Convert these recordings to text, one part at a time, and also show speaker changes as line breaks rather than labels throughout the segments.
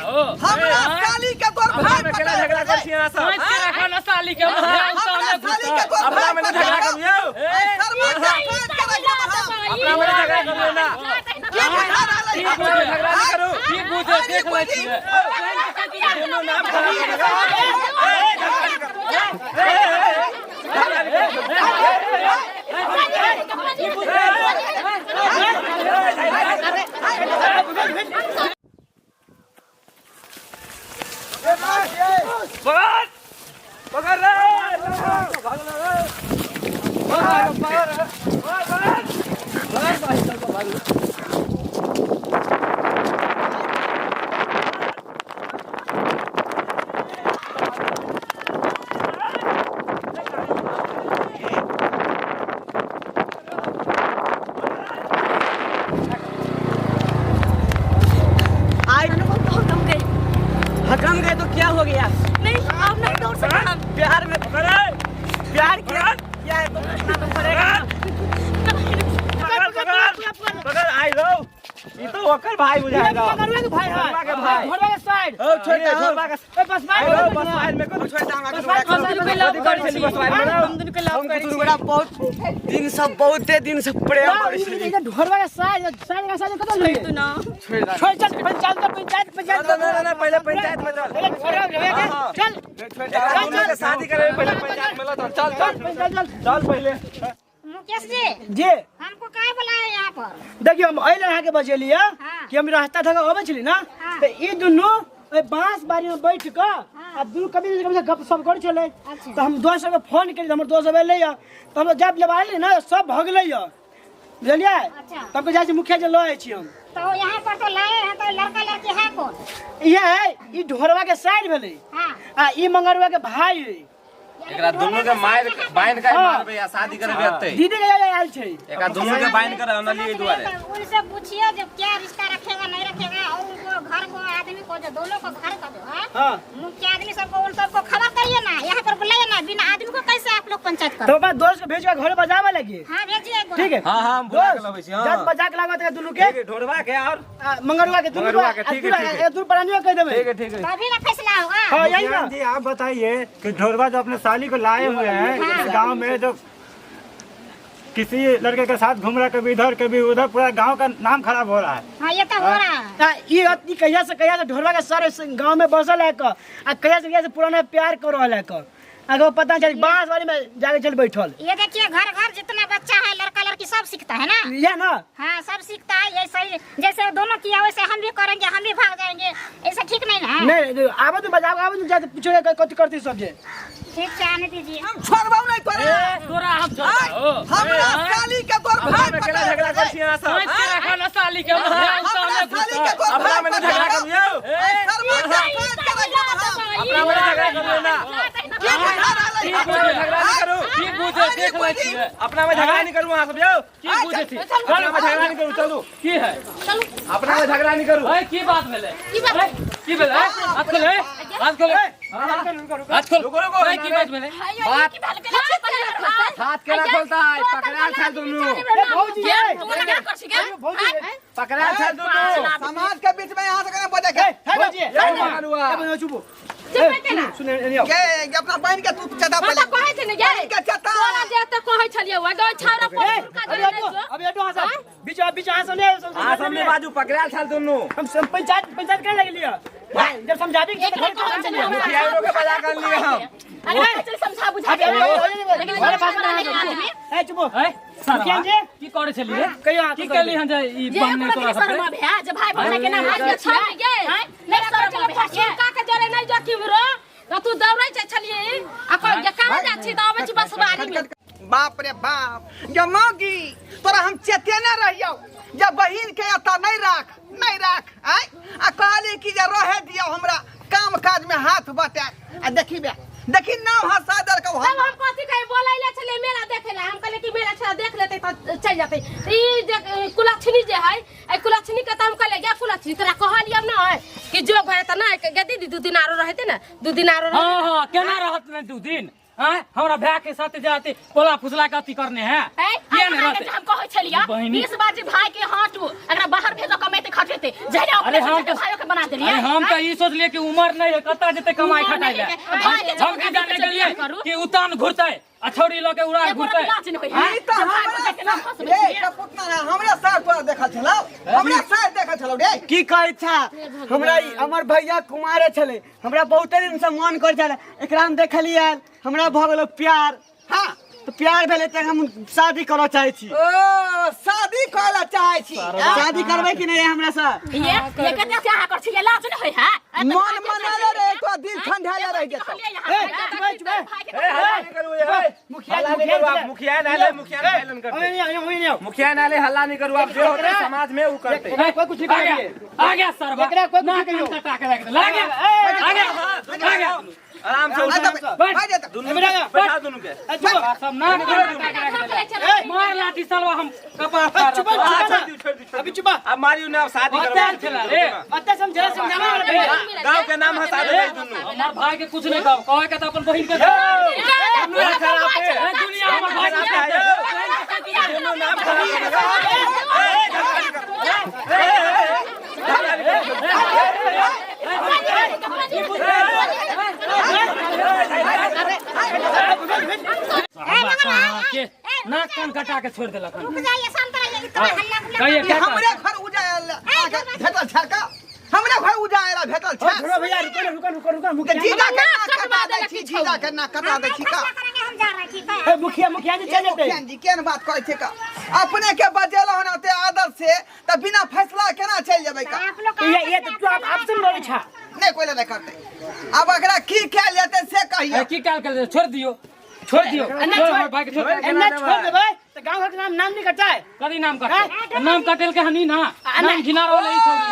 हमरा साली के तोर भाई
अपना में केना झगड़ा कर छी अहाँ सब
साँझ के रखो ना साली के हम
हमरा
सामने
साली के तोर
अपना
भाई
में झगड़ा करियो
शर्मा के काट के रख देब हम
अपना में झगड़ा करियो ना
की बुझा रहल है
अपना में झगड़ा नहीं करू
की बुझे देख लै छियै
दोनों नाम खराब पकड़ पकड़ रे पकड़ पकड़
बहुत हम गए।
हकम गए तो क्या हो गया?
नहीं, आप नहीं दौड़ सकते हम।
प्यार में प्यार किया किया है तो करना तो पड़ेगा।
पकड़ पकड़ पकड़ आई रो ई तो ओकर भाई बुझाएगा
मगरुआ के भाई है।
घरवा के भाई।
घरवा के साइड।
ओ छोड़ दे घरवा के
ए बस
आई
मार
रो बस मार में को
छोड़ दे हमरा
बस मार,
हम दुनू के लव करै छी
बस मार में
हम दुनू के लव
हम
करै
दुनू
छी
गोरा बहुत दिन से बहुते दिन से प्रेम करै छली।
घरवा के साइड साइड के साइड कतौ लगे
तू ना
छोड़ दे
छोड़ चल पंचायत कर पंचायत पंचायत
ना ना ना पहले पंचायत में चल
पहले घरवा के चल
छोड़ दे
एकरा दोनों के शादी करे पहले पंचायत में चल चल चल
पंचायत चल
चल पहले
मुकेश जी
जी
हमको काहे बुलाए यहाँ पर?
देखियो हम अइले अहाँके बजेलियै
हाँ।
कि हम रास्ता धऽ कऽ अबै छली ना
हाँ।
तऽ ई दुनू ओहि बाँस बाड़ी में बैठ कऽ आ दुनू कभी कभी गप सप करै छलै
अच्छा।
तऽ हम दोस्त सबके फोन केली तऽ हमर दोस्त सब एलै यऽ तऽ हम जब जब आयल ने सब भगलै यऽ बुझलियै
अच्छा।
तब जाइ छी मुखिया जे लऽ जाइ छी हम।
तो यहाँ पर तो लाए हैं तो लड़का लड़की है कौन?
इएह है ई ढोरवा के साइड भेलै
हाँ।
आ ई मंगरुआ के भाई है।
एकरा दुनू के मार बांध के
हाँ।
मारबे आ शादी करबे एते।
दीदी के आयल छै।
एकरा दुनू के बांध के अनलिए एहि दुआरे।
तो उनसे पूछिए जब क्या रिश्ता रखेगा नहीं रखेगा और उनको घर को आदमी को जो दोनों को घर का जो है
हाँ।
मुख्य आदमी सबको उन सबको खबर करिए ना, यहाँ पर बुलाइए ना, बिना आदमी को कैसे आप लोग पंचायत
तो
करो?
अपना दोस्त के भेज के घर बजावे लगी।
हाँ भेजिए एक
ठीक है।
हाँ, हाँ, हम बुला के लबै छी, हाँ।
जब बजा के लागत है दुनू के
ठीक है, ढोरबा के और
आ, मंगरुआ के दुनू
मंगरुआ के, ठीक है, ठीक है।
दूर प्राणियों कह देबै।
ठीक है, ठीक है।
तभी ना फैसला होगा।
हाँ, यही ना।
जी आप बताइए कि ढोरबा जो अपने साली को लाए हुए हैं इस गांव में, जो किसी लड़के के साथ घूम रहा है, कभी इधर कभी उधर, पूरा गांव का नाम खराब हो रहा है।
हाँ ये तो हो रहा है।
आ, ई कहिया से ढोरबा के सर गांव में बसल है क आ कहिया से पुराना प्यार कर रहल है क अगर पता चल बांस वाली में जाके चल बैठल।
ये देखिए घर घर जितना बच्चा है लड़का लड़की सब सीखता है ना।
ये ना।
हाँ सब सीखता है, ऐसे ही जैसे दोनों किया वैसे हम भी करेंगे, हम भी भाग जाएंगे, ऐसा ठीक नहीं ना।
नहीं, आवे तो बजाओ, आवे तो जाके पूछो कथी करती सब जे।
ठीक से आने दीजिए।
हम छोड़बाऊ नहीं तोरा।
ए, तोरा हम छोड़बाऊ।
हमरा साली के तोर भाई
अपना में केना झगड़ा कर छी अहाँ सब?
साँझ के रखो ना साली के, हम
हमरा
सामने
साली के तोर
अपना
भाई
में झगड़ा करियो।
शर्मा के काट के रख देब हम।
अपना में झगड़ा करियो ना।
की बुझा रहल है?
अपना में झगड़ा नहीं करू।
की बुझे देख लै छियै।
अपना में झगड़ा नहीं करू अहाँ सब यौ।
की बुझे छी?
अपना में झगड़ा नहीं करू, चलू।
की है?
अपना में झगड़ा नहीं करू।
ए, की बात भेलै? की भेलै? हाथ खोले, हाथ खोले। हाथ खोल।
रुको, रुको।
ए, की बात भेलै?
बात हाथ केना खोलता है? पकड़ायल छल दुनू। पकड़ायल छल दुनू।
समाज के बीच में यहाँ से केना बजे के?
भौजी,
यौ मगरुआ।
ए, चुप।
चुप के ना।
सुन, एनी आओ।
के के अपना बहन के तू चटा
हम
पहले।
तऽ कहै छै ने गे।
बहन के चटा।
तोरा जे तऽ कहै छलियौ, ओइ गो छाउरा
ए,
पर
अभी हटो, अभी हटो अहाँ सब। बीच बीच अहाँ सब नहीं, सब-
अहाँ सब नहीं बाजू, पकड़ायल छल दुनू।
हम सब पंचायत पंचायत करे लगलियै। जब समझाबी के घर
कहै छलियै हमरा।
मुखियारो के बजा कर लिए हम।
अरे चल समझा बुझा
अभी अभी
के।
अभी घरे पास में आदमी। ए चुप हो।
ए, साला,
मुखिया जी।
की करै छलियै?
कहियो अहाँ
की केली हन जे ई
जे
बमने
ओकरा
तोरा
शर्म
सबके?
आबै है, जे भाई बहन के नाम हाथ छै गे। नहि शर्म आबै है। का के जरे नहि जो किमरो, तऽ तू दौड़ै छै छलियै आ कह जे कहाँ जाइ छी तऽ अबै छी बसबारी में।
बाप रे बाप, जब मौगी तोरा हम चेतेने रहियौ जे बहिन के एतऽ नहीं राख, नहीं राख, आय आ कहली कि जे रहे दियौ हमरा काम काज में हाथ बटाए। आ देखी बे, देखी नाव हंसा देलकौ
तब
हम।
हम कथी कही, बोलैले छलियै मेला देखै लए, हम कहलियै कि मेला छला देख लेतै तऽ चलि जेतै। ई जे कुलक्षणी जे है, एहि कुलक्षणी के तऽ हम कहलियै गे कुलक्षणी तोरा कहलियौ ने कि जो घरे तऽ नहि गे दीदी, 2 दिन आरो रहतै ने, 2 दिन आरो रहतै।
हाँ, हाँ, केना रहत ने 2 दिन? आय हमरा भाय के साथ जाते पोला फुसला के अथी करने है किया नहीं रहते
हम कहै छलिया
बहिनी।
20 बार जे भाई के हटू एकरा बाहर भेजो कमेते खटेते जहिया
अरे
अपने
हम
से
तो
भाइयों के बना देलिए
अरे हम तो ई सोचलिए कि उम्र नहीं है कत्ता जेते कमाई
उमर
खटाई
नहीं
ले
है, भाई के
हम की जाने
जब
गेलिए
करू।
कि उतान घुरतै आ छौड़ी लऽ के उड़ा
एगो
घुरतै
रति लाज नहीं होई
ई त
जब भाई
हमरा
को जाके ना फंसबै
रे
छियै।
कपुतना ना हमरे साथ तोरा देखल छलौ, हमरे साथ देखल छलौ रे।
की कहै छा हमरा हमर भैया कुमारे छलै, हमरा बहुते दिन से मन कर छलै, एकरा हम देखलियै, हमरा भऽ गेलो प्यार।
हाँ
तऽ प्यार भेलै तऽ हम शादी करऽ चाहै छी।
ओ शादी करे ला चाहै छी?
शादी करबै कि नहि हमरा से?
ये ये कते चाह कर छियै, लाज नहीं होई है?
मन मनाले रे तो दिल ठंडाले रह जेतौ।
मुखिया
हल्ला नहीं करू आप, मुखिया नाले मुखिया नाले करते, मुखिया नाले हल्ला नहीं करू आप, जो होते समाज में वो करते।
एकरा कोई कुछ नहीं
आ गया
कहिए,
आ गया सरवा,
एकरा कोई कुछ
नाक
नहीं कहियो।
कटा के रख दे। ला गया आ गया आ गया
आराम से उठो,
भाई जेतौ।
दोनों बैठा दोनों के
सब नाक कटा के रख दे। मार लाठी सलवा हम कपार फाड़
चुप
देब।
हाँ, छोड़ दियो, छोड़ दियो, छोड़
अभी
दियो।
चुप।
अब मारियो ना, अब शादी
अत्याल
करवा
छला रे।
अत्ते समझा समझावा
गांव के नाम हंसा दे दोनों।
हमर भाई के कुछ नहीं कहब, कहे के त अपन बहिन के कहब।
दुनिया खराब है,
ए, दुनिया हमर भाई के
खराब है, दोनों नाम खराब है। ए, झगड़ा नहीं करो। ए, ए, झगड़ा नहीं करो।
के नाक कान कटा के छोड़ देलक हन।
रुक जाइए, शांत रहिए, इतना हल्ला गुल्ला
कहिए
ई
क्या
हमरे घर उजायल आके भेटल छै का? हमरे घर उजायल भेटल छै।
छोड़ो भैया, रुको ना, रुको रुको रुको
के
मुखिया।
जीजा के नाक कटा दै छी, जीजा के नाक कटा दै छी का?
फैसला करेंगे, हम जा रहे हैं, ठीक है?
ए, मुखिया मुखिया जी चल जेतै।
मुखिया जी केहन बात कहै छै का? अपने के बजेलो हन ओते आदर से त बिना फैसला केना चलि जेबै का?
आप लोग का
ये ये तो आप आपसे बोलै छा।
नहि कोइ नहि करतै। आब एकरा की कयल जेतै से कहियौ।
ए, की काल कर छोड़ दियो, छोड़ दियो, छोड़ हमर भाई के छोड़।
एन्ना छोड़ देबै तऽ गांव घर के नाम नाम नहीं कटाए।
कदी नाम कटे, नाम कटेल के हनी ना नाम घिना रहल ई छौड़ी।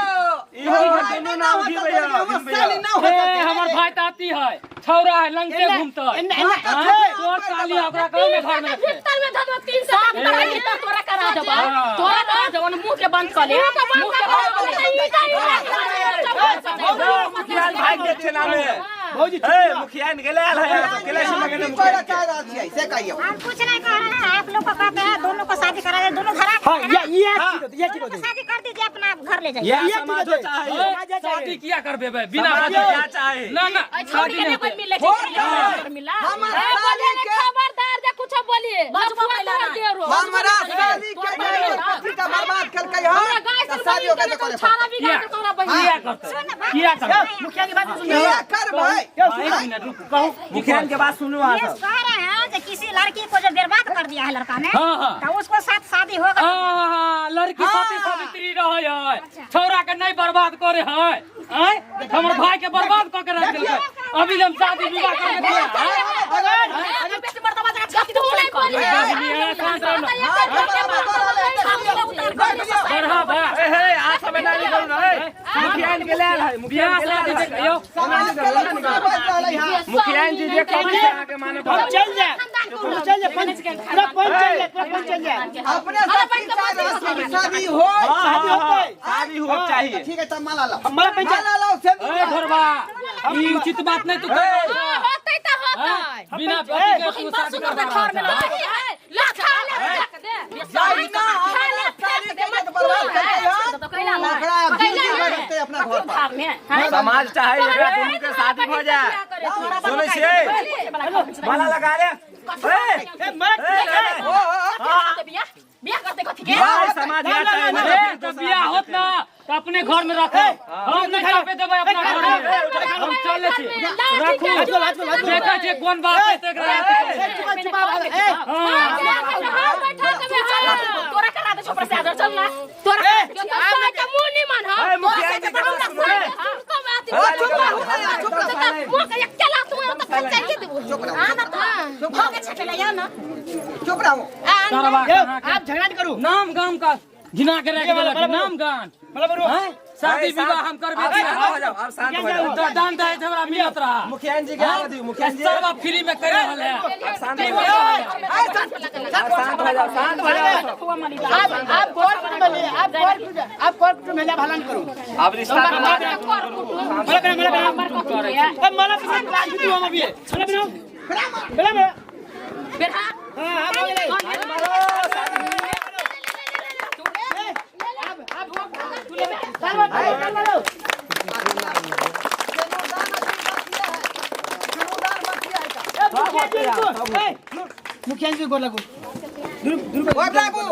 इहो दोनों नाम उठी भैया,
हमर
भैया।
साली ना हो
ए हमर भाई त आती है, छौड़ा है लंगटे घूमतै।
एन्ना एन्ना
हाँ, तोर साली है, ओकरा कहो ने घर में रखे।
भीतर में धदो 300 का तोरा करा देबा, तोरा करा देबा, मुंह के बंद कर ले, मुंह के बंद कर ले।
मुखिया भाई के छे नाम है।
भौजी
ए, मुखिया ने गेले आल है, केले से मगने
की
मुखिया।
कहै चाह रहल छियै से कहियौ।
हम कुछ नहीं कह रहे हैं, आप लोग को कहते हैं दोनों को शादी करा दे, दोनों धरा
हां ये ये ठीक होते, ये ठीक
दोनों को
होते।
शादी कर दीजिए, अपना घर ले जाइए।
यह
ये
समाज
ठीक होते।
चाहे,
शादी किया करबे बे बिना
समाज
बात
क्या चाहे।
ना ना
छोड़ी
शादी
के
नहीं
नहीं
होते।
मिले छै, मिला
हमर साली के
खबरदार जे कुछ बोलिए बचवा
हमरा साली के जे पति का बर्बाद केलकै हन त शादी ओकरा से करे
छाला भी गाय तोरा बहिन
किया करतै, किया करतै?
मुखिया के बात सुन।
किया करबै?
एक मिनट रुकू, कहू
मुखिया के बात सुनू अहाँ
ये
सब।
कह रहे हैं कि किसी लड़की को जो बर्बाद कर दिया है लड़का ने,
हाँ, हाँ।
तो उसको साथ शादी होगा।
आहा, लड़की साथी सावित्री रहे है, छौड़ा के नहीं बर्बाद करे है। आय हमर भाई के बर्बाद क के रख देलकै। अभी हम शादी विवाह करके दिया।
बेटी मर्दवा जगह छाती तो नहीं बोलिए
शांत रहो ना। बढ़ा बा
ए हे, आ सब एना नहीं करू ना, ए। मुखिया ने गेले आल है, मुखिया
बियाह
ने गेले आल
शादी
है।
जे कहियो।
समाज के लोग कुछ बाजि रहलै हन।
मुखिया जी जे कहै छै अहाँ के माने
हम
पड़त।
चल जाए, हम चल जाए, पंच पूरा पंच चल जाए, पूरा पंच चल जाए।
अपने सब की चाह रहल छी कि शादी होय?
हाँ, हाँ, हाँ, शादी होक चाहिए।
ठीक है तब माला लाओ,
हमारा पंच
माला लाओ से
ए घरवा, ई उचित बात नहीं तू कर रहल छह।
होतै त होतै
बिना पति के तू शादी
सुकर
करबा
घर में
रहल छह।
लगा है लखा ले रख दे
जाई ना हमरा साली के जे बर्बाद केलकै हन ओकरा आब जिंदगी भर रहतै अपना घर पर।
भाग में
समाज चाहे एकरा दोनों के शादी हो जाए। सुनै छियै? माला लगा ले। ए,
ए मरद
ए, ए,
ओ, ओ, ओ,
बियाह बियाह करते कथी के
भाई समाज यहाँ चाहे ना।
ए, जब बियाह होत ना त अपने घर में रखो, हम नहीं चापे देबै अपना घर में। हम चले छी, रखू। देखै छियै कोन बात है तेकरा।
चुप चुप ए
तोरा करा दे छोपरा से आदर चल ना तोरा के मुंह नहीं मान हां
ए, मुखिया जी के बात सुनू, ए।
चुप रहू ना, चुप रहू।
मुंह के चला तू तो चल के देबो
चुप रहू,
हां ना तो भागे छटले या ना
चुप रहू।
सरवा
ए, आप झगड़ा नहीं करू।
नाम गाम का घिना के रख देलक नाम गान।
मतलब करू।
हैं? शादी विवाह हम करबे
आप शांत हो जाओ, आप शांत हो जाओ।
तो दान दहेज हमरा मिलत रहा।
मुखिया जी के आवा दियो, मुखिया जी।
सरवा फ्री में कर रहल है।
आप शांत हो जाओ, आप शांत हो जाओ, शांत हो जाओ।
आप गौर कुटुंब ले, आप गौर कुटुंब, आप गौर कुटुंब हेला भला नहीं करू।
आप रिश्ता कमा
मला करा, मला करा। ए, मला पसंद लाज दियो हम अभी। मला बनाओ। बेड़ा मारो।
बेटा
हां हां हो गेलै। ताल मारो, ताल मारो। ए, मुखिया जी को, ए, मुखिया जी गोर लागू।
गोर लागू।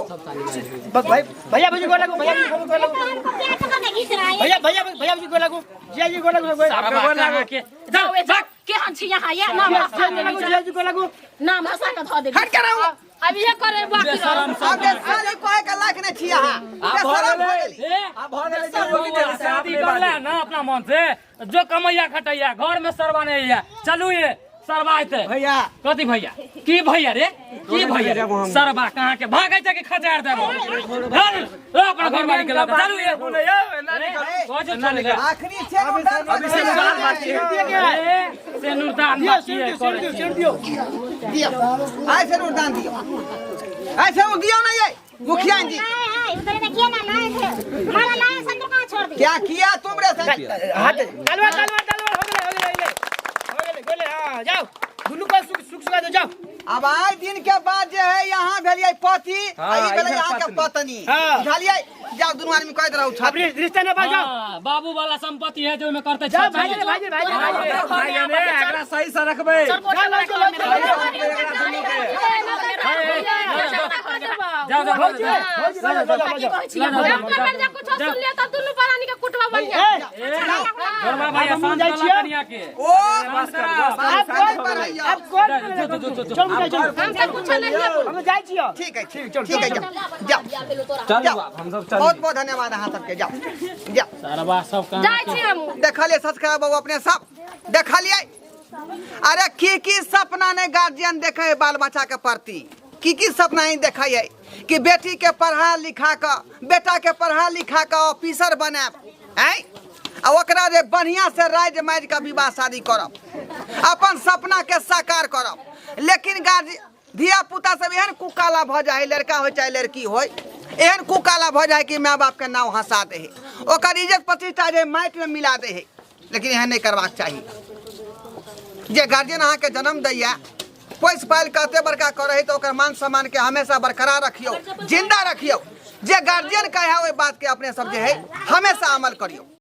भाई भैया भौजी गोर लागू, भैया भौजी गोर लागू।
हमको प्यार पकड़ के घींच रहा है।
भैया भैया भैया भौजी गोर लागू, जिया जी गोर लागू, गोर
सारा लागू के
जाओ ए जाओ के हम छी यहाँ ये नाम हंसा
लागू,
देली
जिया जी गोर लागू।
नाम हंसा के धऽ देली।
हट के रहू।
अब ये करे बाकी रह।
अब जे साले कहे के लायक नहीं छी अहाँ। बेशरम भऽ गेली।
ए, शादी कर ले ना अपना मन से, जो कमैया खटैया घर में सरवा नहीं है। चलू ये सरवा आते
भैया।
कथी भैया की भैया रे की भैया रे? सरवा कहाँ के भागै छै कि खचार देबो? चल, ओ अपना घर वाली के लगा चलू ये कहो चल गे।
आखिरी छै नुरदान बाकी है।
ए, से नुरदान
दियो,
बाकी है,
सिर दियो, सिर दियो, सिर दियो।
दियो आइ से नुरदान दियो, आइ से दियो ना ये मुखिया जी।
लाए हैं उधर देखिए ना, लाए थे हमारा, लाए संतूर कहाँ छोड़ दिया?
क्या किया तुम रे संतूर?
हाथ तलवार तलवार तलवार हो गेलै, हो गेलै, हो गेलै, हो गेलै, गेलै। हां जाओ, दुनू को सुख सुख सुखा दो, जाओ।
अब आइ दिन के बाद जे है यहाँ भेलियै पति आ ई भेलै यहाँ के पत्नी।
हाँ।
बुझलियै? जाओ दुनू आदमी कहैत रहू
अब
छाती।
रिश्ता ना जाओ।
हाँ, बाबू वाला संपत्ति है जो में करते
जाओ
छल।
भाई भाई भाई भाई।
एकरा सही से रखबै।
जाओ जाओ जाओ,
भौजी भौजी जाओ जाओ जाओ।
हम करबे जे कुछो सुन लिया त दुनू प्राणी के कुटवा बढ़िया।
ए, घरवा भैया
हम
शांत
जाइ
कला
छियै।
कनिया के।
ओ
आप कौन
रहैया।
आप कौन? चल मुखिया चल।
हम त कुछो नहीं है।
हम जाइ छियै।
ठीक है, ठीक है, जाओ जाओ।
चलू
जाओ।
आब हम सब चलू।
बहुत बहुत धन्यवाद अहाँ सबके। जाओ जाओ।
सरवा सब कहाँ
जाइ छी हम।
देखलियै सब्सक्राइब बाबू अपने सब देखलियै। अरे की की सपना ने गार्जियन देखे है बाल बच्चा के प्रति, की की सपना ही देखे है कि बेटी के पढ़ा लिखा के बेटा के पढ़ा लिखा के ऑफिसर बनायब आँय, आ ओकरा जे बढ़िया से राज मारि के विवाह शादी करब, अपन सपना के साकार करब। लेकिन गार्जियन धिया पुता सब एहन कुकाला भऽ जाइ है, लड़का हो चाहे लड़की हो, एहन कुकाला भऽ जाइ कि माय बाप के नाव हंसा दे है, ओकर इज्जत प्रतिष्ठा जे माटि में मिला दे है। लेकिन एहन नहीं करबाक चाही। जे गार्जियन अहाँके जन्म दैया, पोसि पालि कऽ एते बड़का करै है, तऽ ओकर मान सम्मान के हमेशा बरकरार रखियौ, जिंदा रखियौ। जे गार्जियन कहै है ओहि बात के अपने सब जे है हमेशा अमल करियौ।